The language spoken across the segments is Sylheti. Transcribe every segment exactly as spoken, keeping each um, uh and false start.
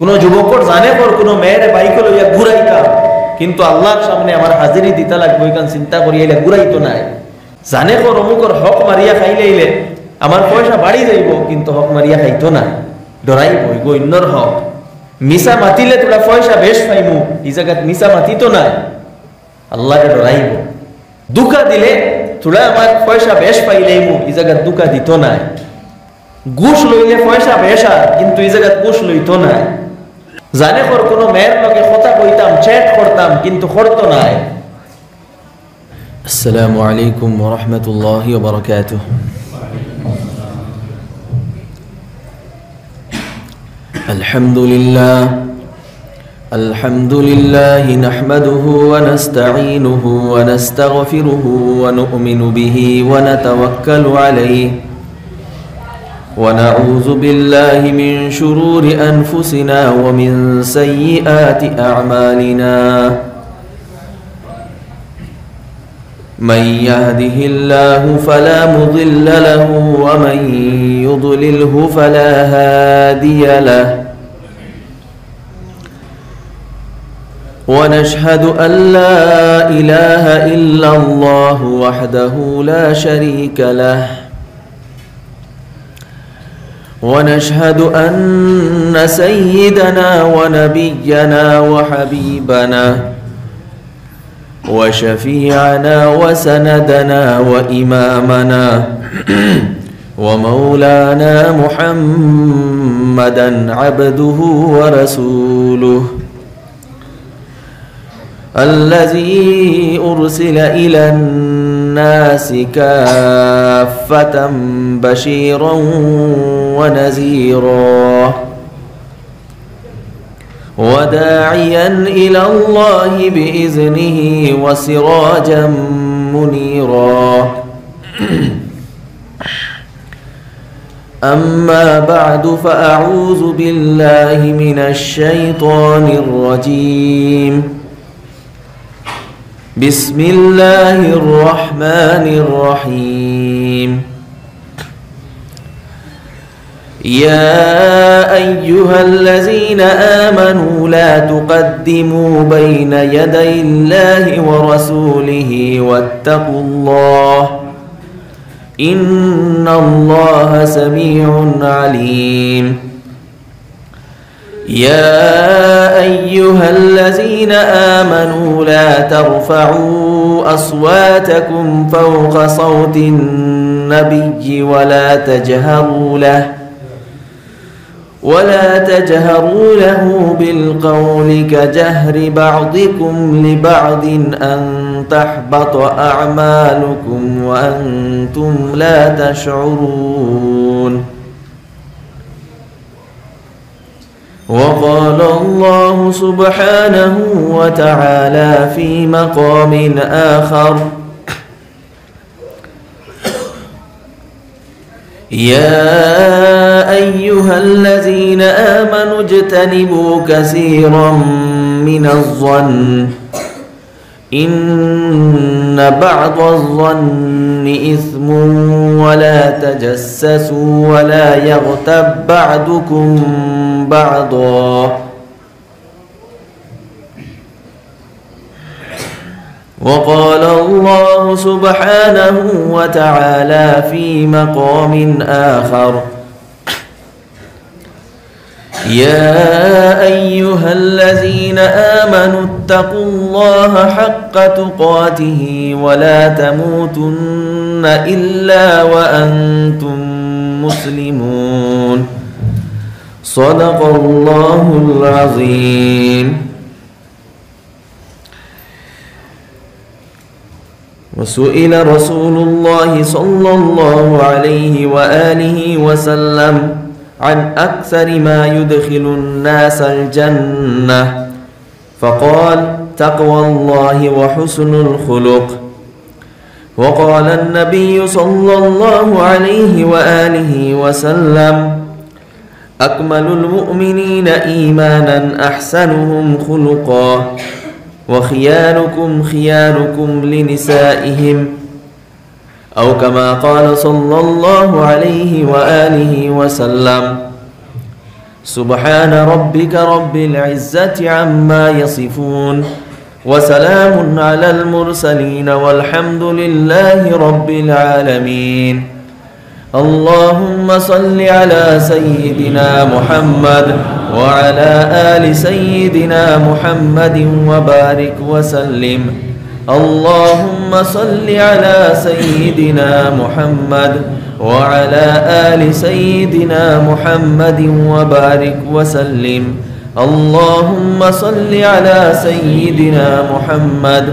কুনু যুবকর জানে কর কুনু মেয়েরে বাইকো লইয়া ঘুরাইতাম, কিন্তু আল্লার সামনে আমার হাজিরি দিতা লাগবো, ইখান চিন্তা করিয়া ইলা ঘুরাইতো নায়। জানে কর অমুকর হক মারিয়া খাইলাইলে আমার পয়সা বাড়ি যাইবো, কিন্তু হক মারিয়া খাইতো নায়, ডরাইবো, ইগু অইন্যর হক। মিছা মাতিলে থুড়া পয়সা বেশ পাইমু, ই জাগাত মিছা মাতিতো নায়। আল্লারে ডরাইবো। ধুকা দিলে থুড়া আমার পয়সা বেশ পাইলাইমু, ই জাগাত ধুকা দিতো নায়। ঘুষ লইলে পয়সা বেশ আর, কিন্তু ই জাগাত ঘুষ লইতো নায়। জানে কর কুনু মেয়ের লগে কথা কইতাম, chat করতাম, কিন্তু করতো নায়। السلام عليكم ورحمة الله وبركاته. الحمد لله. الحمد لله نحمده ونستعينه ونستغفره ونؤمن به ونتوكل عليه، ونعوذ بالله من شرور أنفسنا ومن سيئات أعمالنا. من يهده الله فلا مضل له، ومن يضلله فلا هادي له. ونشهد أن لا إله إلا الله وحده لا شريك له، ونشهد أن سيدنا ونبينا وحبيبنا وشفيعنا وسندنا وإمامنا ومولانا محمدا عبده ورسوله، الذي أرسل إلى الناس كافة بشيرا ونذيرا وداعيا إلى الله بإذنه وسراجا منيرا. أما بعد، فأعوذ بالله من الشيطان الرجيم. بسم الله الرحمن الرحيم. يا أيها الذين آمنوا لا تقدموا بين يدي الله ورسوله واتقوا الله، إن الله سميع عليم. يا أيها الذين آمنوا لا ترفعوا أصواتكم فوق صوت النبي ولا تجهروا له، ولا تجهروا له بالقول كجهر بعضكم لبعض أن تحبط أعمالكم وأنتم لا تشعرون. وقال الله سبحانه وتعالى في مقام آخر: يا أيها الذين آمنوا اجتنبوا كثيرا من الظن إن بعض الظن إثم ولا تجسسوا ولا يغتب بعضكم بعضا. وقال الله سبحانه وتعالى في مقام آخر: يا أيها الذين آمنوا اتقوا الله حق تقاته ولا تموتن إلا وأنتم مسلمون. صدق الله العظيم. وسئل رسول الله صلى الله عليه وآله وسلم عن أكثر ما يدخل الناس الجنة، فقال: تقوى الله وحسن الخلق. وقال النبي صلى الله عليه وآله وسلم: أكمل المؤمنين إيمانا أحسنهم خلقا، وخياركم خياركم لنسائهم، أو كما قال صلى الله عليه وآله وسلم. سبحان ربك رب العزة عما يصفون، وسلام على المرسلين، والحمد لله رب العالمين. اللهم صل على سيدنا محمد وعلى آل سيدنا محمد وبارك وسلم. اللهم صل على سيدنا محمد وعلى آل سيدنا محمد وبارك وسلم. اللهم صل على سيدنا محمد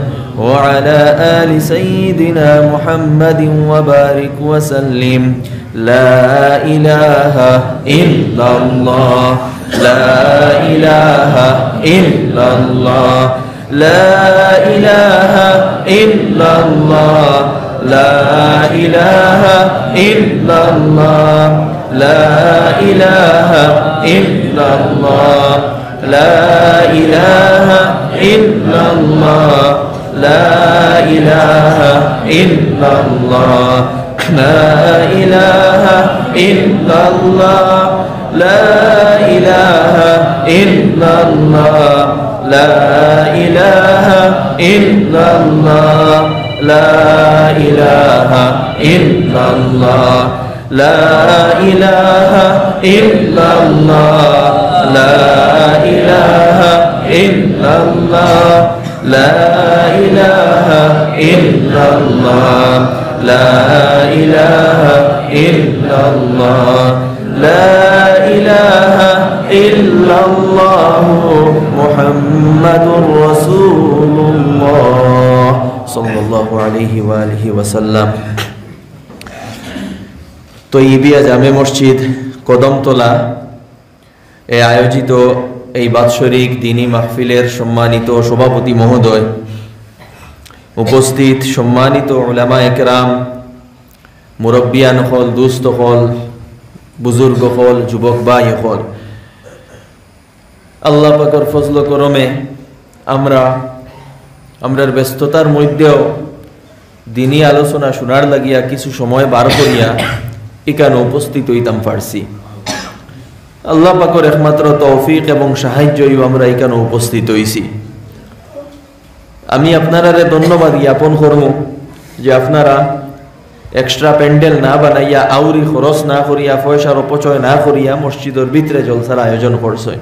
وعلى آل سيدنا محمد وبارك وسلم. لا إله إلا الله. لا إله إلا الله. لا إله إلا الله. لا إله إلا الله. لا إله إلا الله. لا إله إلا الله. لا إله إلا الله. لا إله إلا الله. لا إله إلا الله. لا إله إلا الله. لا إله إلا الله. لا إله إلا الله. لا إله إلا الله. لا إله إلا الله. لا إله إلا الله. لا إله إلا الله. محمد رسول الله صلى الله عليه وآله وسلم. তৈয়বিয়া জামে মসজিদ, কদমতলা, এ আয়োজিত এই বাৎসরিক দিনী মাহফিলের সম্মানিত সভাপতি মহোদয়, উপস্থিত সম্মানিত উলামা একরাম, মুরব্বিয়ান অকল, দুস্ত অকল, বুজুর্গ অকল, যুবক ভাই অকল, আল্লাহ পাকর ফজল করমে আমরা আমরার ব্যস্ততার মধ্যেও দিনী আলোচনা শোনার লাগিয়া কিছু সময় বার করিয়া ইকানো উপস্থিত হইতাম পারছি। আল্লাহ পাকর একমাত্র তৌফিক এবং সাহায্যই আমরা ইকানো উপস্থিত হইছি। আমি আপনারারে ধন্যবাদ জ্ঞাপন করমু যে আপনারা এক্সট্রা প্যান্ডেল না বানাইয়া, আউরি খরচ না করিয়া, পয়সার অপচয় না করিয়া মসজিদর ভিতরে জলসার আয়োজন করছইন।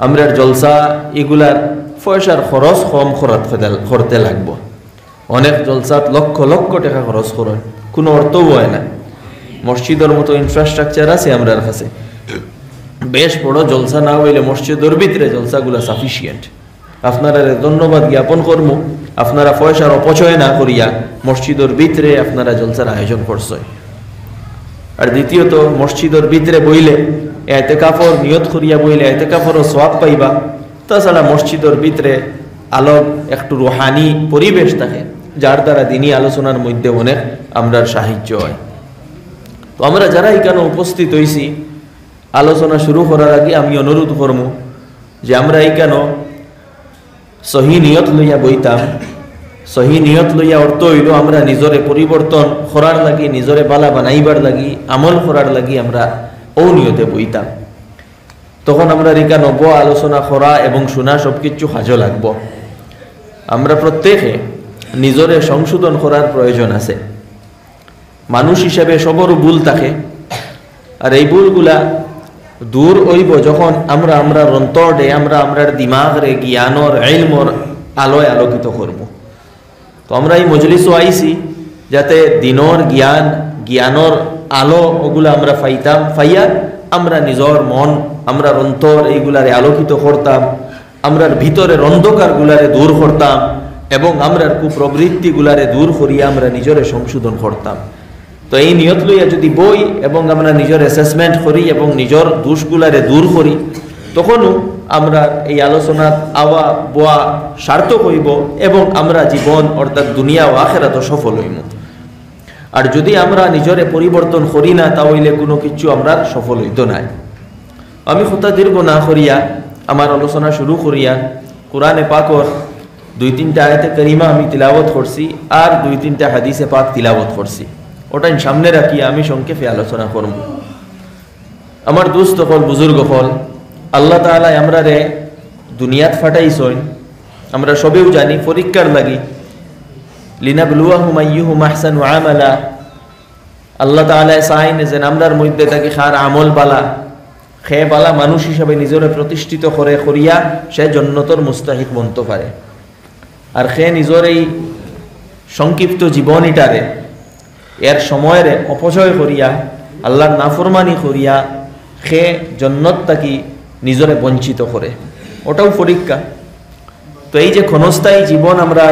আমরার জলসা ইগুলার পয়সার খরচ কম খরচ করতে, করতে লাগবো। অনেক জলসাত লক্ষ লক্ষ টেকা খরচ করইন, কুনু অর্থও অয় না। মসজিদর মতো ইনফ্রাস্ট্রাকচার আছে আমরার কাছে, বেশ বড় জলসা না অইলে মসজিদর ভিতরে জলসাগুলা সাফিসিয়েন্ট। আপনারারে ধন্যবাদ জ্ঞাপন করমু, আপনারা পয়সার অপচয় না করিয়া মসজিদর ভিতরে আপনারা জলসার আয়োজন করছইন। আর দ্বিতীয়ত, মসজিদর ভিতরে বইলে, এতেকাফর নিয়ত করিয়া বইলে এতেকাফরও সওয়াব পাইবা। তাছাড়া মসজিদর ভিতরে আলোক একটু রুহানি পরিবেশ থাকে, যার দ্বারা দিনী আলোচনার মধ্যে অনেক আমরার সাহায্য হয়। তো আমরা যারা ইকানো উপস্থিত হইছি, আলোচনা শুরু করার আগে আমি অনুরোধ করমু যে আমরা ইকানো সহি নিয়ত লইয়া বইতাম। সহি নিয়ত লইয়া অর্থ অইলো আমরা নিজরে পরিবর্তন করার লাগি, নিজরে বালা বানাইবার লাগি, আমল করার লাগি আমরা অউ নিয়তে বইতাম। তখন আমরার ইকানো বওয়া, আলোচনা করা এবং শুনা সব কিছু কাজো লাগবো। আমরা প্রত্যেকে নিজরে সংশোধন করার প্রয়োজন আছে। মানুষ হিসাবে সবরও ভুল থাকে, আর এই ভুলগুলা দূর অইবো যখন আমরা আমরার অন্তররে, আমরা আমরার দিমাগরে জ্ঞানর, ইলমর আলোয় আলোকিত করমু। তো আমরা এই মজলিসো আইছি যাতে দিনর জ্ঞান, জ্ঞানর আলো অগুলা আমরা পাইতাম, পাইয়া আমরা নিজর মন, আমরার অন্তর এইগুলারে আলোকিত করতাম, আমরার ভিতরের অন্ধকারগুলারে দূর করতাম এবং আমরার কুপ্রবৃত্তিগুলারে দূর করিয়া আমরা নিজরে সংশোধন করতাম। তো এই নিয়ত লইয়া যদি বই এবং আমরা নিজর অ্যাসেসমেন্ট করি এবং নিজর দোষগুলারে দূর করি, তখনও আমরা এই আলোচনাত আওয়া বওয়া সার্থক অইবো এবং আমরা জীবন অর্থাৎ দুনিয়া ও আখেরাতও সফল অইমু। আর যদি আমরা নিজরে পরিবর্তন করি না, তা অইলে কুনু কিছু আমরার সফল অইতো নায়। আমি কথা দীর্ঘ না করিয়া আমার আলোচনা শুরু করিয়া কোরআনে পাকর দুই তিনটা আয়াতে কারিমা আমি তিলাওয়াত করছি, আর দুই তিনটা হাদিসে পাক তিলাওয়াত করছি। ওটাই সামনে রাখিয়া আমি সংক্ষেপে আলোচনা করমু। আমার দোস্ত অকল, বুজুর্গ অকল, আল্লাহ তাআলায় আমরারে দুনিয়াত ফাটাইছইন, আমরা সবেউ জানি, পরীক্ষার লাগি। লিনাবলুয়াহুম আইয়ুহুম আহসানু আমালা। আল্লাহ তাআলায় চাইন যেন আমরার মধ্যে থাকি কার আমল বালা, কে বালা মানুষ হিসাবে নিজরে প্রতিষ্ঠিত করে, করিয়া সে জন্নতর মুস্তাহিক বনতো পারে। আর কে নিজর এই সংক্ষিপ্ত জীবন ইটারে, এর সময়রে অপচয় করিয়া, আল্লাহর নাফরমানি করিয়া, কে জন্নত থাকি নিজরে বঞ্চিত করে, ওটাও পরীক্ষা। তো এই যে ক্ষণস্থায়ী জীবন, আমরা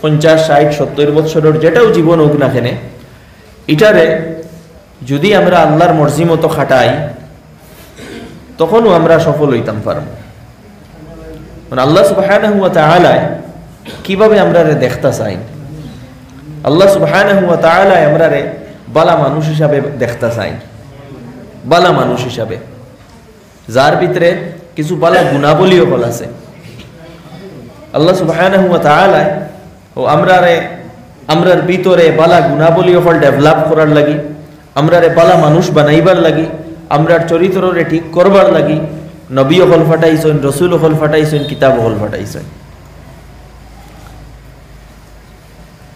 পঞ্চাশ, ষাট, সত্তর বৎসরর যেটাও জীবন হোক না কেনে, ইটারে যদি আমরা আল্লাহর মর্জি মতো খাটাই, তখনও আমরা সফল হইতাম পারব। মানে আল্লাহ সুবহানাহু ওয়া তাআলায় কিভাবে আমরারে দেখতা চাইন? আল্লাহ সুবহানাহু ওয়া তাআলায় আমরারে বালা মানুষ হিসাবে দেখতা চাইন, বালা মানুষ হিসাবে, যার ভিতরে কিছু বালা গুণাবলী অকল আছে। আল্লাহ সুবহানাহু ওয়া তাআলায় ও আমরারে, আমরার ভিতরে বালা গুণাবলী অকল develop করার লাগি, আমরারে বালা মানুষ বানাইবার লাগি, আমরার চরিত্ররে ঠিক করবার লাগি নবী অকল ফাটাইছইন, রসুল অকল ফাটাইছইন, কিতাব অকল ফাটাইছইন।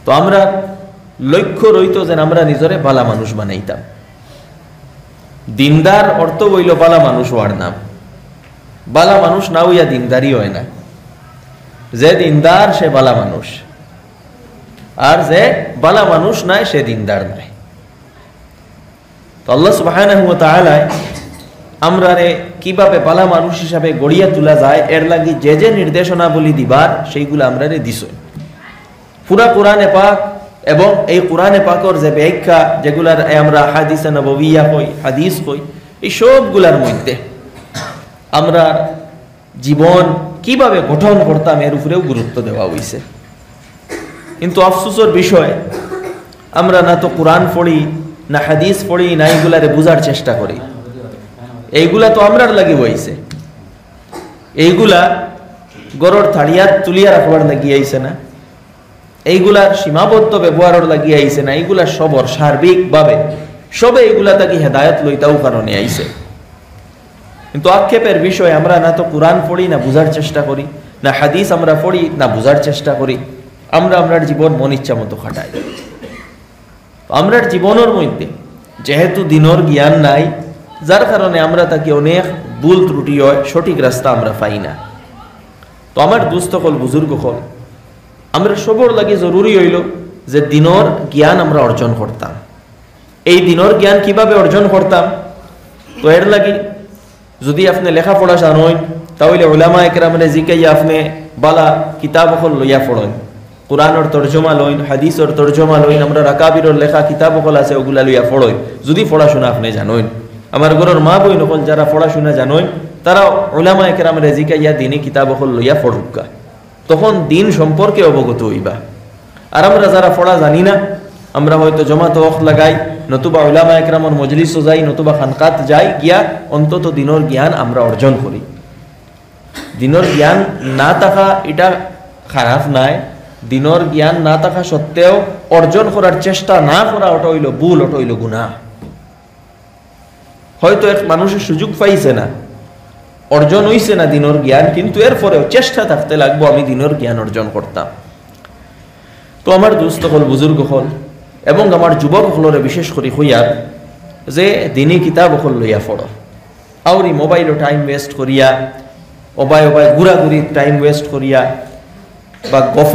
তো আমরার লক্ষ্য রইতো যেন আমরা নিজরে বালা মানুষ বানাইতাম। দিনদার অর্থ অইলো বালা মানুষ অওয়ার নাম। বালা মানুষ না অইয়া দিনদারি অয় না। যে দিনদার সে বালা মানুষ, আর যে বালা মানুষ নায় সে দিনদার নায়। তো আল্লাহ সুবহানাহু ওয়া তাআলায় আমরারে কিভাবে বালা মানুষ হিসাবে গড়িয়া তুলা যায়, এর লাগি যে যে নির্দেশনাবলী দিবার, সেইগুলা আমরারে দিছইন। পুরা কোরআনে পাক এবং এই কোরআনে পাকর যে ব্যাখ্যা, যেগুলারে আমরা হাদিসে নববিয়া কই, হাদিস কই, এই সবগুলার মধ্যে আমরা জীবন কিভাবে গঠন করতাম, এর উপরেও গুরুত্ব দেওয়া হইছে। কিন্তু আফসোসর বিষয়, আমরা না তো কোরআন পড়ি, না হাদিস পড়ি, না এইগুলারে বুঝার চেষ্টা করি। এইগুলা তো আমরার লাগি হইছে, এইগুলা ঘরর থাড়িয়াত তুলিয়া রাখবার লাগি আইছে না, এইগুলার সীমাবদ্ধ ব্যবহারর লাগি আইছে না, এইগুলা সবর সার্বিকভাবে সবে এইগুলা থাকি হেদায়েত লইতাও কারণে আইছে। কিন্তু আক্ষেপের বিষয়, আমরা না তো কোরআন পড়ি, না বুঝার চেষ্টা করি, না হাদিস আমরা পড়ি, না বুঝার চেষ্টা করি। আমরা আমরার জীবন মন ইচ্ছা মতো কাটাই। তো আমরার জীবনর মধ্যে যেহেতু দিনর জ্ঞান নাই, যার কারণে আমরা থাকি অনেক ভুল ত্রুটি হয়, সঠিক রাস্তা আমরা পাই না। তো আমার দোস্ত অকল, বুজুর্গ অকল, আমরা সবর লাগি জরুরি হইল যে দিনর জ্ঞান আমরা অর্জন করতাম। এই দিনর জ্ঞান কিভাবে অর্জন করতাম? তো এর লাগি যদি আপনে লেখাপড়া জানইন, তাহলে উলামা একরামরে জিকাইয়া আপনে বালা কিতাব অকল লইয়া পড়ইন, কোরআনর তর্জমা লইন, হাদিসর তর্জমা লইন, আমরার আকাবিরর লেখা কিতাব অকল আছে, ওগুলা লইয়া পড়ইন। যদি পড়াশোনা আপনে জানইন, আমার ঘরর মা বইন অকল যারা পড়াশোনা জানইন, তারা উলামা একরামরে জিকাইয়া দিনী কিতাব অকল লইয়া পড়উক্কা, তখন দিন সম্পর্কে অবগত হইবা। আর আমরা যারা পড়া জানি না, আমরা হয়তো জমাতো ওয়াক্ত লাগাই, নতুবা উলামা একরামর মজলিসও যাই, নতুবা খানকাত যাই, গিয়া অন্তত দিনর জ্ঞান আমরা অর্জন করি। দিনর জ্ঞান না থাকা এটা খারাপ নায়, দিনর জ্ঞান না থাকা সত্ত্বেও অর্জন করার চেষ্টা না করা, ওটা হইল ভুল, ওটা হইল গুনাহ। হয়তো এক মানুষের সুযোগ পাইছে না, অর্জন হইছে না দিনর জ্ঞান, কিন্তু এরপরেও চেষ্টা থাকতে লাগবো আমি দিনর জ্ঞান অর্জন করতাম। তো আমার দোস্ত অকল, বুজুর্গ অকল এবং আমার যুবক অকলরে বিশেষ করি কইয়ার যে দিনী কিতাব অকল লইয়া পড়ো। আউরি মোবাইলও টাইম ওয়েস্ট করিয়া, ওবায় ওবায় ঘুরাঘুরি টাইম ওয়েস্ট করিয়া, বা গফ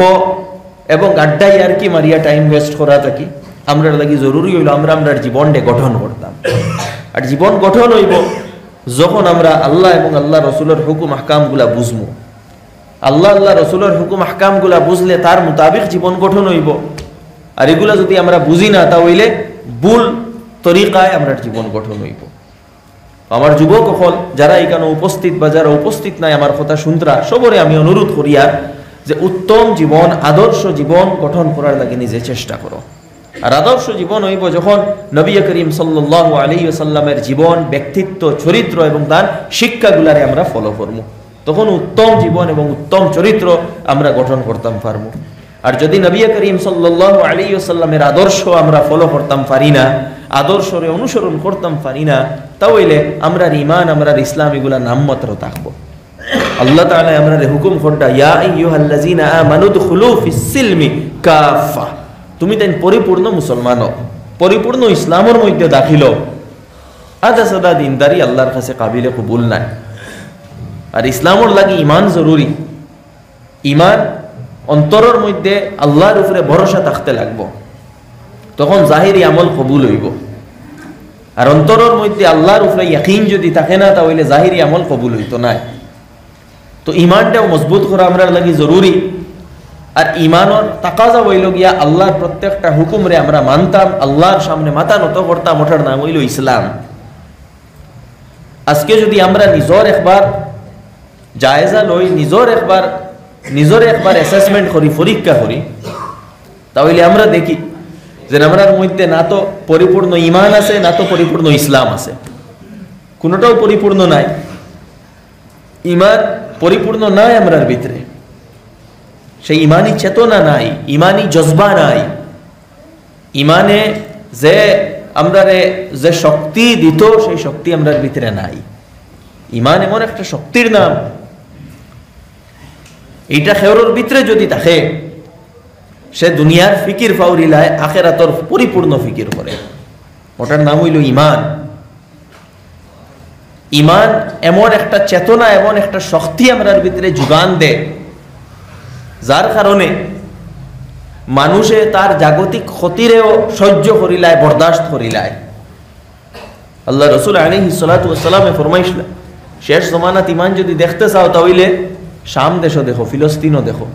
এবং আড্ডা ইয়ার্কি মারিয়া টাইম ওয়েস্ট করা থাকি আমরার লাগি জরুরি হইল আমরা আমরার জীবনটা গঠন করতাম। আর জীবন গঠন হইব যখন আমরা আল্লাহ এবং আল্লাহ রসুলের হুকুম আহকামগুলা বুঝমু। আল্লাহ, আল্লাহ রসুলের হুকুম আহকামগুলা বুঝলে তার মোতাবিক জীবন গঠন হইব। আর এগুলা যদি আমরা বুঝি না, তা হইলে ভুল তরিকায় আমরার জীবন গঠন হইব। আমার যুবক অকল যারা এখানে উপস্থিত বা যারা উপস্থিত নাই, আমার কথা শুনতরা, সবরে আমি অনুরোধ করিয়ার যে উত্তম জীবন, আদর্শ জীবন গঠন করার লাগি নিজে চেষ্টা করো। আর আদর্শ জীবন হইব যখন নবী করিম সাল্লাল্লাহু আলাইহি ওয়াসাল্লামের জীবন, ব্যক্তিত্ব, চরিত্র এবং তার শিক্ষাগুলারে আমরা ফলো করমু, তখন উত্তম জীবন এবং উত্তম চরিত্র আমরা গঠন করতাম পারমু। আর যদি নবী করিম সাল্লাল্লাহু আলাইহি ওয়াসাল্লামের আদর্শ আমরা ফলো করতাম পারি না, আদর্শরে অনুসরণ করতাম পারি না, তা অইলে আমরার ইমান, আমরার ইসলাম ইগুলা নামমাত্র থাকবো। আল্লাহ তাআলায় আমরারে হুকুম কররা, "ইয়া আইয়ুহাল্লাযীনা আমানু উদখুলু ফিস সিলমি কাফফা।" তুমি তাইন পরিপূর্ণ মুসলমান অও, পরিপূর্ণ ইসলামর মধ্যে দাখিল অও। আধা সাদা দিনদারি আল্লাহর কাছে কাবিলে কবুল নায়। আর ইসলামর লাগি ইমান জরুরি। ইমান, অন্তরর মধ্যে আল্লাহর উপরে ভরসা থাকতে লাগবো, তখন জাহিরি আমল কবুল অইবো। আর অন্তরর মধ্যে আল্লাহর উপরে ইয়াকিন যদি থাকে না, তা অইলে জাহিরি আমল কবুল অইতো নায়। তো ইমানটাও মজবুত করা আমরার লাগি জরুরি। আর ইমানর তাকাজা অইলো গিয়া আল্লাহর প্রত্যেকটা হুকুমরে আমরা মানতাম, আল্লাহর সামনে মাথা নত করতাম, ওটার নাম অইলো ইসলাম। আজকে যদি আমরা নিজর একবার জায়জা লই, নিজর একবার, নিজরে একবার assessment করি, পরীক্ষা করি, তা অইলে আমরা দেখি যে আমরার মধ্যে না তো পরিপূর্ণ ইমান আছে, না তো পরিপূর্ণ ইসলাম আছে, কোনোটাও পরিপূর্ণ নাই। ইমান পরিপূর্ণ নাই আমরার ভিতরে, সেই ইমানি চেতনা নাই, ইমানি জজবা নাই। ইমানে যে আমরারে যে শক্তি দিত, সেই শক্তি আমরার ভিতরে নাই। ইমান এমন একটা শক্তির নাম, এইটা কেউরর ভিতরে যদি থাকে, সে দুনিয়ার ফিকির ফাউরিলায়, আখেরাতর পরিপূর্ণ ফিকির করে। ওটার নাম অইলো ইমান। ইমান এমন একটা চেতনা, এমন একটা শক্তি আমরার ভিতরে যোগান দেয়, যার কারণে মানুষে তার জাগতিক ক্ষতিরেও সহ্য করিলায়, বরদাস্ত করিলায়। আল্লাহ রসুল আলাইহিস সালাতু ওয়াস সালামে ফরমাইছলা, শেষ জমানাত ইমান যদি দেখতে চাও, তা অইলে শাম দেশো দেখো, ফিলিস্তিনো দেখো।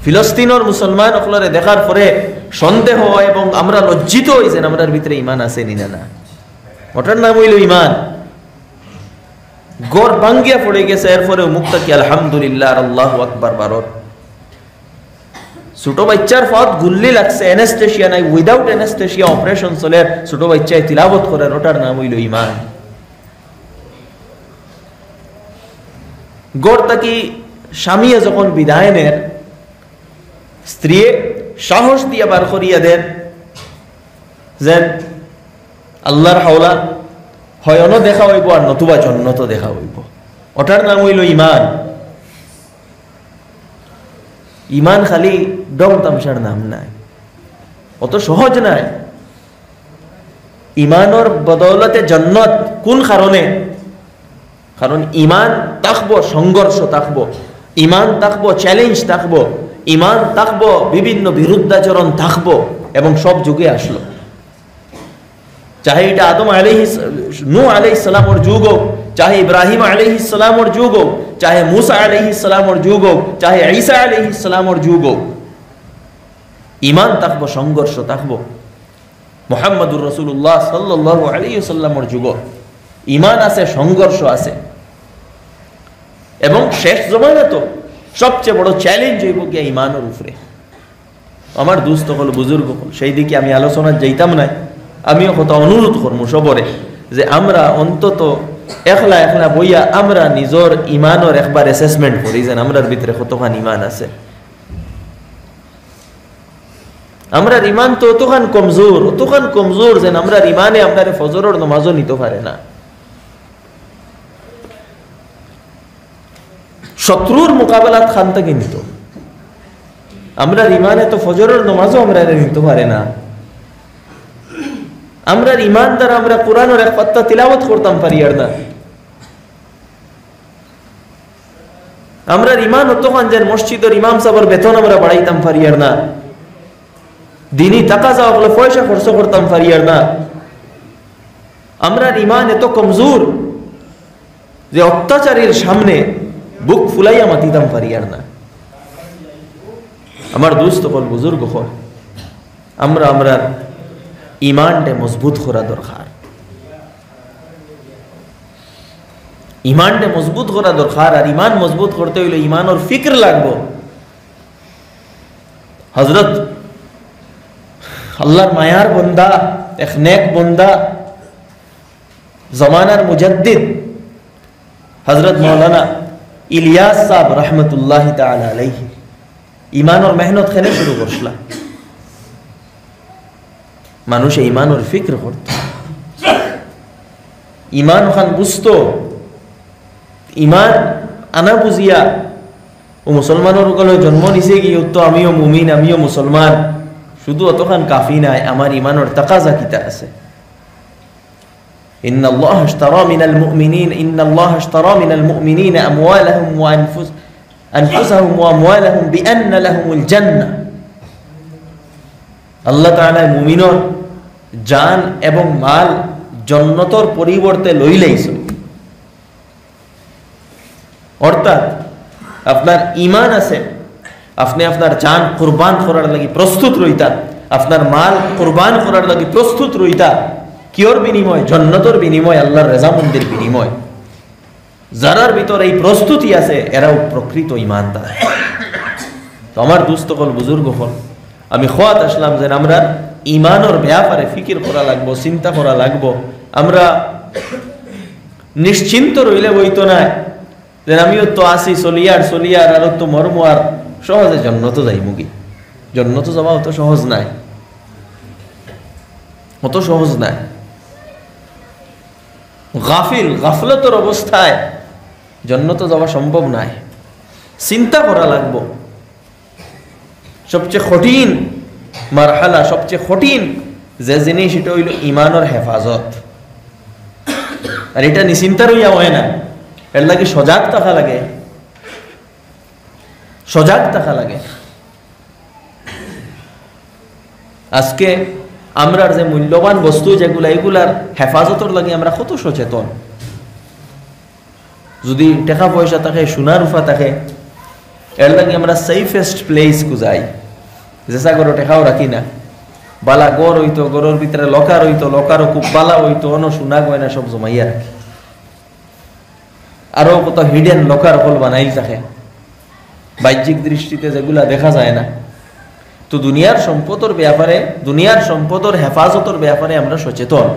ফিলিস্তিনর মুসলমান অকলরে দেখার পরে সন্দেহ অয় এবং আমরা লজ্জিত অই যে আমরার ভিতরে ইমান আছে নি না, না। ওটার নাম অইলো ইমান। ঘর ভাঙ্গিয়া পড়ি গেছে, এরপরেও মুখ থাকি আলহামদুলিল্লাহ আর আল্লাহু আকবার বারর। ছোট বাচ্চার ফাওত গুল্লি লাগছে, anesthesia নাই, without anesthesia operation চলের, ছোট বাচ্চায় তিলাওয়াত করের, ওটার নাম অইলো ইমান। ঘর থাকি স্বামীয়ে যখন বিদায় নের, স্ত্রীয়ে সাহস দিয়া বার করিয়া দের, যেন আল্লাহর হাওলা হয় অনো দেখা অইবো আর নতুবা জন্নতো দেখা অইবো। ওটার নাম অইলো ইমান। ইমান খালি ঢং তামশার নাম নায়, অত সহজ নায়। ইমানর বদৌলতে জন্নত। কোন কারণে? কারণ ইমান থাকবো, সংঘর্ষ থাকবো, ইমান থাকবো, challenge থাকবো, ইমান থাকবো, বিভিন্ন বিরুদ্ধাচরণ থাকবো, এবং সব যুগে আসলো। চাহে এটা আদম আলাইহিস, নূহ আলাইহিস সালামর যুগ হোক, চাহে ইব্রাহিম আলাইহিস সালামর যুগ হোক, চাহে মুসা আলাইহিস সালামর যুগ হোক, চাহে ঈসা আলাইহিস সালামর যুগ হোক, ইমান থাকবো, সংঘর্ষ থাকবো। মুহাম্মাদুর রাসূলুল্লাহ সাল্লাল্লাহু আলাইহি ওয়াসাল্লামর যুগ ইমান আছে, সংঘর্ষ আছে, এবং শেষ জমানা তো সবচেয়ে বড় challenge অইবো গিয়া ইমানর উপরে। আমার দোস্ত অকল, বুজুর্গ অকল, সেই দিকে আমি আলোচনা যাইতাম নায়। আমিও কথা অনুরোধ করমু সবরে যে আমরা অন্তত একলা একলা বইয়া আমরা নিজর ইমানর একবার assessment করি, যেন আমরার ভিতরে কতখান ইমান আছে। আমরার ইমান তো অতখান কমজোর, অতখান কমজোর যেন আমরার ইমানে আমরারে ফজরর নমাজও নিতো পারে না। শত্রুর মোকাবেলাত খান থাকি নিতো। আমরার ইমানে তো ফজরর নমাজও আমরারে নিতো পারে না। আমরার ইমান দ্বারা আমরা কোরআনর এক পাত্তা তিলাওয়াত করতাম পারিয়ার না। আমরার ইমান অতখান যেন মসজিদর ইমাম সাবর বেতন আমরা বাড়াইতাম পারিয়ার না, দিনি তাকাজা অকলর পয়সা খরচ করতাম পারিয়ার না। আমরার ইমান এত কমজোর যে অত্যাচারীর সামনে বুক ফুলাইয়া মাতিতাম পারিয়ার না। আমার দোস্ত অকল, বুজুর্গ অকল, আমরা আমরার ইমানরে মজবুত করা দরকার। ইমানরে মজবুত করা দরকার। আর ইমান মজবুত করতে অইলে ইমানর ফিকির লাগবো। হযরত আল্লাহর মায়ার বন্দা, এক নেক বন্দা, জমানার মুজাদ্দিদ হযরত মাওলানা ইলিয়াস সাব রহমতুল্লাহি তাআলা আলাইহি ইমানর মেহনত কেনে শুরু করছলা? মানুষে ইমানর ফিকির করতো, ইমান অখান বুঝতো। ইমান আনা বুঝিয়া অউ মুসলমানর অকলর জন্ম নিছে গি, অউ তো আমিও মুমিন, আমিও মুসলমান, শুধু অতখান কাফি নায়, আমার ইমানর তাকাজা কিতা আছে। إن الله اشترى من المؤمنين إن الله اشترى من المؤمنين أموالهم وأنفس أنفسهم وأموالهم بأن لهم الجنة। আল্লাহ তাআলা মুমিনর জান এবং মাল জন্নতর পরিবর্তে লইলাইছইন। অর্থাৎ আপনার ইমান আছে, আপনে আপনার জান কুরবান করার লাগি প্রস্তুত রইতা, আপনার মাল কুরবান করার লাগি প্রস্তুত রইতা। কিয়র বিনিময়? জন্নতর বিনিময়, আল্লাহর রেজামন্দির বিনিময়। যারার ভিতরে এই প্রস্তুতি আছে, এরাউ প্রকৃত ইমানদার। তো আমার দুস্ত অকল, বুজুর্গ অকল, আমি কওয়াত আসলাম যে আমরা ইমানর ব্যাপারে ফিকির করা লাগবো, চিন্তা করা লাগবো। আমরা নিশ্চিন্ত রইলে অইতো নায় যে আমিও তো আছি, চলিয়ার চলিয়ার, আর তো মরমু, আর সহজে জন্নতো যাইমুগি। জন্নতো যাওয়া অত সহজ নায়, অত সহজ নায়। গাফিল, গাফলতর অবস্থায় জন্নতো যাওয়া সম্ভব নায়। চিন্তা করা লাগবো। সবচেয়ে কঠিন মারহালা, সবচেয়ে কঠিন যে জিনিস, ইটা অইলো ইমানর হেফাজত। আর ইটা নিশ্চিন্তা রইয়া অয় না, এর লাগি সজাগ থাকা লাগে, সজাগ থাকা লাগে। আজকে আমরার যে মূল্যবান বস্তু যেগুলা, এগুলার হেফাজতর লাগি আমরা কত সচেতন। যদি টেকা পয়সা থাকে, সোনা রুফা থাকে, এর লাগি আমরা safest place খুজাই। যেছা ঘরো টেকাও রাখি না, বালা ঘর অইতো, ঘরর ভিতরে লকার অইতো, লকারও খুব বালা অইতো, অনো সোনা গয়না সব জমাইয়া রাখি। আরো কত hidden লকার অকল বানাইল থাকে, বাহ্যিক দৃষ্টিতে যেগুলা দেখা যায় না। তো দুনিয়ার সম্পদর ব্যাপারে, দুনিয়ার সম্পদর হেফাজতর ব্যাপারে আমরা সচেতন,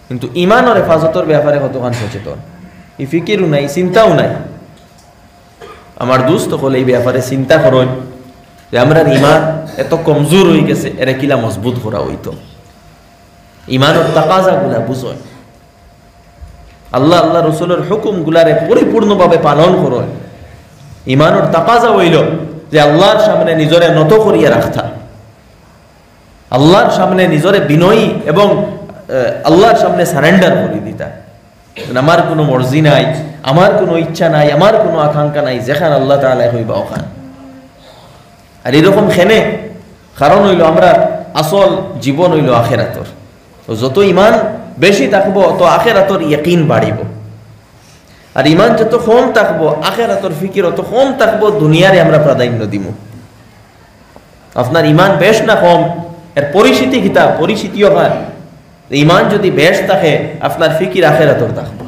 কিন্তু ইমানর হেফাজতর ব্যাপারে কতখান সচেতন? ই ফিকিরও নাই, চিন্তাও নাই। আমার দুস্ত অকল, এই ব্যাপারে চিন্তা করইন যে আমরার ইমান এত কমজোর অইগেছে, এরে কিলা মজবুত করা অইতো। ইমানর তাকাজাগুলা বুঝইন। আল্লাহ, আল্লাহ রসুলর হুকুমগুলারে পরিপূর্ণভাবে পালন করইন। ইমানর তাকাজা অইলো যে আল্লাহর সামনে নিজরে নত করিয়া রাখতা, আল্লাহর সামনে নিজরে বিনয়ী এবং, আহ, আল্লাহর সামনে surrender করি দিতা। আমার কুনু মর্জি নাই, আমার কুনু ইচ্ছা নাই, আমার কুনু আকাঙ্ক্ষা নাই, যেখান আল্লাহ তাআলায় কইবা অখান। আর এরকম কেনে? কারণ অইলো আমরার আসল জীবন অইলো আখেরাতর। তো যত ইমান বেশি থাকবো, অত আখেরাতর ইয়াকিন বাড়িবো। আর ইমান যত কম থাকবো, আখেরাতর ফিকির অত কম থাকবো, দুনিয়ারে আমরা প্রাধান্য দিমু। আপনার ইমান বেশ না কম, এর পরিচিতি কিতা? পরিচিতি অখান। ইমান যদি বেশ থাকে, আপনার ফিকির আখেরাতর থাকবো।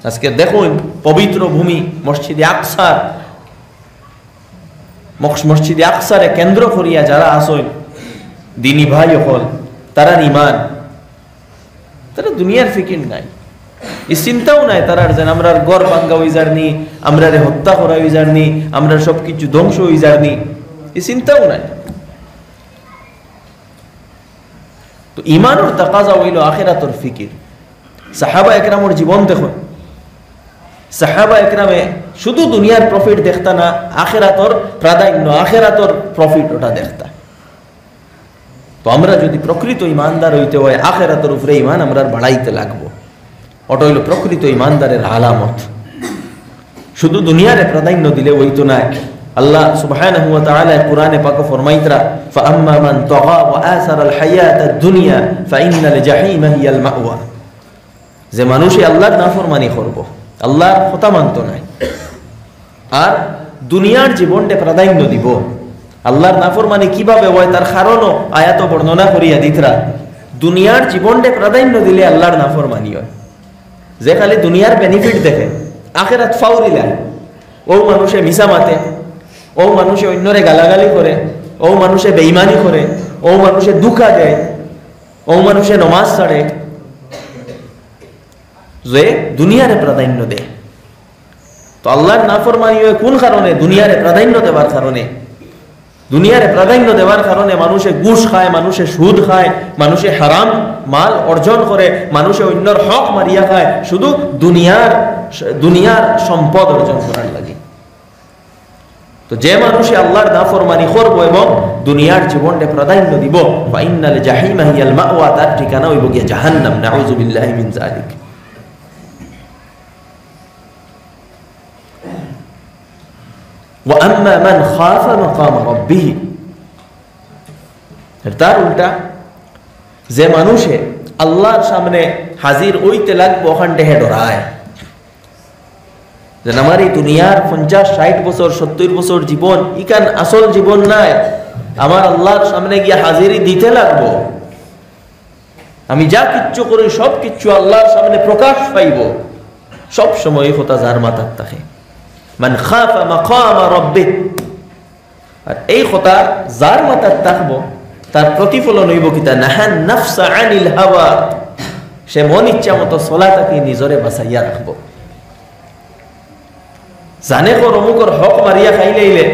আজকে দেখইন, পবিত্র ভূমি মসজিদে আকসার, মস-, মসজিদে আকসারে কেন্দ্র করিয়া যারা আছইন দিনী ভাই অকল, তারার ইমান, তারা দুনিয়ার ফিকির নাই, ই চিন্তাও নাই তারার যেন আমরার ঘর ভাঙ্গা অইযার নি, আমরারে হত্যা করা অইযার নি, আমরার সব কিছু ধ্বংস অইযার নি, ই চিন্তাও নাই। তো ইমানর তাকাজা অইলো আখেরাতর ফিকির। সাহাবা একরামর জীবন দেখো, সাহাবা একরামে শুধু দুনিয়ার profit দেখতা না, আখেরাতর প্রাধান্য, আখেরাতর profit ওটা দেখতা। তো আমরা যদি প্রকৃত ইমানদার অইতে অয়, আখেরাতর উপরে ইমান আমরার বাড়াইতে লাগবো। ওটা অইলো প্রকৃত ইমানদারের আলামত। শুধু দুনিয়ারে প্রাধান্য দিলে অইতো নায়। আল্লাহ সুবহানাহু ওয়া তাআলা কোরআনে পাকো ফরমাইতরা, "ফাআম্মা মান তাগা ওয়া আসারাল হায়াতাদ দুনিয়া ফাইন্নাল জাহিমা হিয়াল মাওয়া।" যে মানুষে আল্লাহর নাফরমানি করবো, আল্লাহর কথা মানতো নায়, আর দুনিয়ার জীবনটা প্রাধান্য দিবো। আল্লাহর নাফরমানি কিভাবে অয়, তার কারণও আয়াতো বর্ণনা করিয়া দিতরা। দুনিয়ার জীবনটা প্রাধান্য দিলে আল্লাহর নাফরমানি অয়। যে খালি দুনিয়ার benefit দেখে, আখেরাত ফাউরিলায়। অউ মানুষে মিছা মাতে, অউ মানুষে অইন্যরে গালাগালি করে, অউ মানুষে বেইমানি করে, অউ মানুষে ধুকা দেয়, অউ মানুষে নমাজ ছাড়ে, যে দুনিয়ারে প্রাধান্য দেয়। তো আল্লাহর নাফরমানি অয় কুন কারণে? দুনিয়ারে প্রাধান্য দেওয়ার কারণে। দুনিয়ারে প্রাধান্য দেওয়ার কারণে মানুষে ঘুষ খায়, মানুষে সুদ খায়, মানুষে হারাম মাল অর্জন করে, মানুষে অন্যর হক মারিয়া খায়, শুধু দুনিয়ার, দুনিয়ার সম্পদ অর্জন করার লাগি। তো যে মানুষে আল্লাহর নাফরমানি করবো এবং দুনিয়ার জীবনকে প্রাধান্য দিব, ফাইন্নাল জাহিমা হিয়াল মাওয়া, তার ঠিকানা হইব গিয়া জাহান্নাম। নাউযুবিল্লাহি মিন যালিক। ওয়া আম্মা মান খাফা মাকামা রাব্বিহি, আর তার উল্টা, যে মানুষে আল্লাহর সামনে হাজির হইতে লাগবো, ওখান থেকে ডরায়, যে আমার এই দুনিয়ার পঞ্চাশ, ষাট বছর, সত্তর বছর জীবন, ইখান আসল জীবন নাই, আমার আল্লাহর সামনে গিয়া হাজিরি দিতে লাগবো, আমি যা কিচ্ছু করি সব কিচ্ছু আল্লাহর সামনে প্রকাশ পাইব, সব সময় এই কথা যার মাথাত থাকে, মান খাফা মাকামা রাব্বিহ। আর এই কথা যার মাথাত থাকবো, তার প্রতিফলন হইব কিতা? নাহান নাফসা আনিল হাওয়া, সে মন ইচ্ছা মতো চলা থাকি নিজরে বাঁচাইয়া রাখবো। জানে কর অমুকর হক মারিয়া খাইলাইলে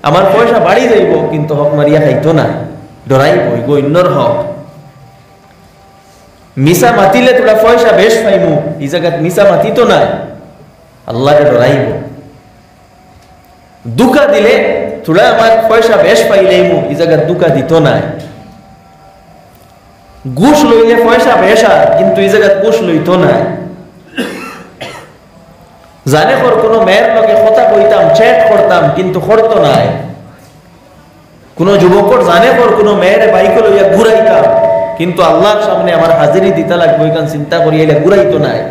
আমার পয়সা বাড়ি যাইব, কিন্তু হক মারিয়া খাইতো না, ডরাইব, ইগু অন্যর হক। মিছা মাতিলে থুড়া পয়সা বেশ পাইমু, ই জাগাত মিছা মাতিতো নায়, আল্লাহরে ডরাইব। ধুকা দিলে থুড়া আমার পয়সা বেশ পাইলাইমু, ই জাগাত ধুকা দিতো নায়। ঘুষ লইলে পয়সা বেশ আর, কিন্তু ই জাগাত ঘুষ লইতো নায়। জানে কর কোনো মেয়ের লগে কথা কইতাম, chat করতাম, কিন্তু করতো নায়। কোনো যুবকর জানে কর কোনো মেয়েরে বাইকে লইয়া ঘুরাইতাম, কিন্তু আল্লাহর সামনে আমার হাজিরি দিতা লাগবো, ইখান চিন্তা করিয়া ইলা ঘুরাইতো নায়।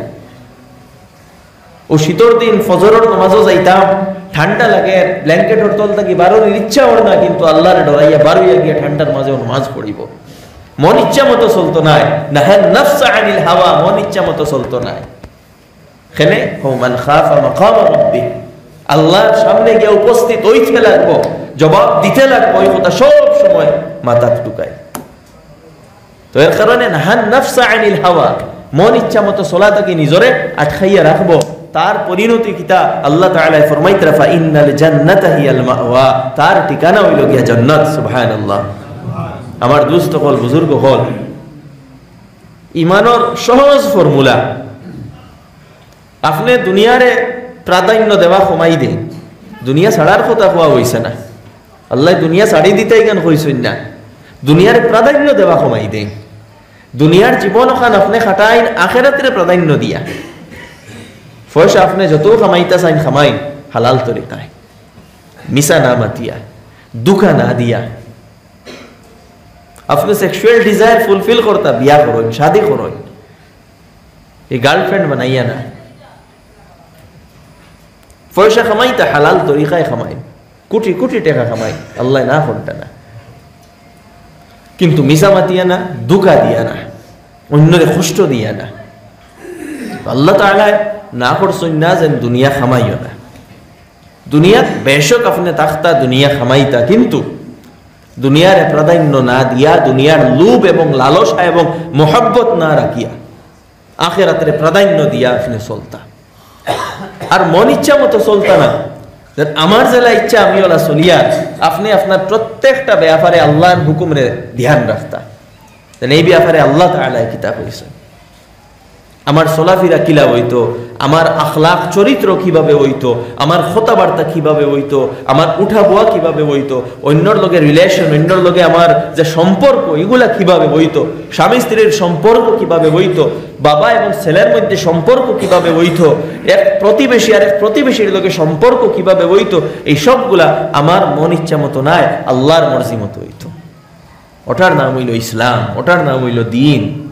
ও শীতর দিন ফজরর নামাজও যাইতাম, ঠান্ডা লাগে, blanket-অর তল থাকি বারোর ইচ্ছা অর না, কিন্তু আল্লাহরে ডরাইয়া বারোইয়া গিয়া ঠান্ডার মাঝেও নামাজ পড়িব। মন ইচ্ছা মতো চলতো নায়, নাহান নাফসা আনিল হাওয়া, মন ইচ্ছা মতো চলতো নায়। কেনে? হো মান খাফা মাকামা রাব্বিহ, আল্লাহর সামনে গিয়া উপস্থিত হইতে লাগবো, জবাব দিতে লাগবো, এই কথা সব সময় মাথাত ঢুকায়। তো এর কারণে নাহান নাফসা আনিল হাওয়া, মন ইচ্ছা মতো চলা থাকি নিজরে আটকাইয়া রাখবো। তার পরিণতি কিতা? আল্লাহ তাআলা ফরমাইতরা, "ফাইন্নাল জান্নাতা হিয়াল মাওয়া", তার ঠিকানা হইল গিয়া জান্নাত। সুবহানাল্লাহ। আমার দোস্ত অকল, বুজুর্গ অকল, ইমানর সহজ formula। আপনে দুনিয়ারে প্রাধান্য দেওয়া কমাই দেইন, দুনিয়া ছাড়ার কথা কওয়া হইছে না। আল্লাহ দুনিয়া ছাড়ি দিতা ইখান কইছইন না, দুনিয়ারে প্রাধান্য দেওয়া কমাই দেইন। দুনিয়ার জীবন ওখান আপনে খাটাইন আখেরাতরে প্রাধান্য দিয়া। পয়সা আপনে যত কামাইতা চাইন কামাইন হালাল তরিকায়, মিছা না মাতিয়া, ধুকা না দিয়া। আপনে sexual desire fulfill করতা, বিয়া করইন, শাদি করইন, এই girlfriend বানাইয়া না। পয়সা কামাইতা হালাল তরিকায় কামাইন, কোটি কোটি টেকা কামাইন, আল্লাহ না করতা না, কিন্তু মিছা মাতিয়া না, ধুকা দিয়া না, অন্যরে কষ্ট দিয়া না। আল্লাহ তাআলা না করছইন না যেন দুনিয়া কামাইও না। দুনিয়াত বেশক আপনে থাকতা, দুনিয়া কামাইতা, কিন্তু দুনিয়ারে প্রাধান্য না দিয়া, দুনিয়ার লোভ এবং লালসা এবং মহব্বত না রাখিয়া আখেরাতরে প্রাধান্য দিয়া আপনে চলতা। আর মন ইচ্ছা মতো চলতা না, যে আমার যেলা ইচ্ছা আমি ওলা চলিয়ার। আপনে আপনার প্রত্যেকটা ব্যাপারে আল্লাহর হুকুমরে ধ্যান রাখতা। তাহলে এই ব্যাপারে আল্লাহ তাআলা কিতা কইছইন? আমার চলাফিরা কিলা হইতো, আমার আখলাক চরিত্র কিভাবে হইতো, আমার কথাবার্তা কিভাবে হইতো, আমার উঠা বওয়া কিভাবে হইতো, অন্যর লগে relation, অন্যর লগে আমার যে সম্পর্ক, ইগুলা কিভাবে হইতো, স্বামী স্ত্রীর সম্পর্ক কিভাবে হইতো, বাবা এবং ছেলের মধ্যে সম্পর্ক কিভাবে হইতো, এক প্রতিবেশী আর এক প্রতিবেশীর লগে সম্পর্ক কিভাবে হইতো, এই সবগুলা আমার মন ইচ্ছা মতো নায়, আল্লাহর মর্জি মতো হইতো। ওটার নাম হইল ইসলাম, ওটার নাম হইল দিন।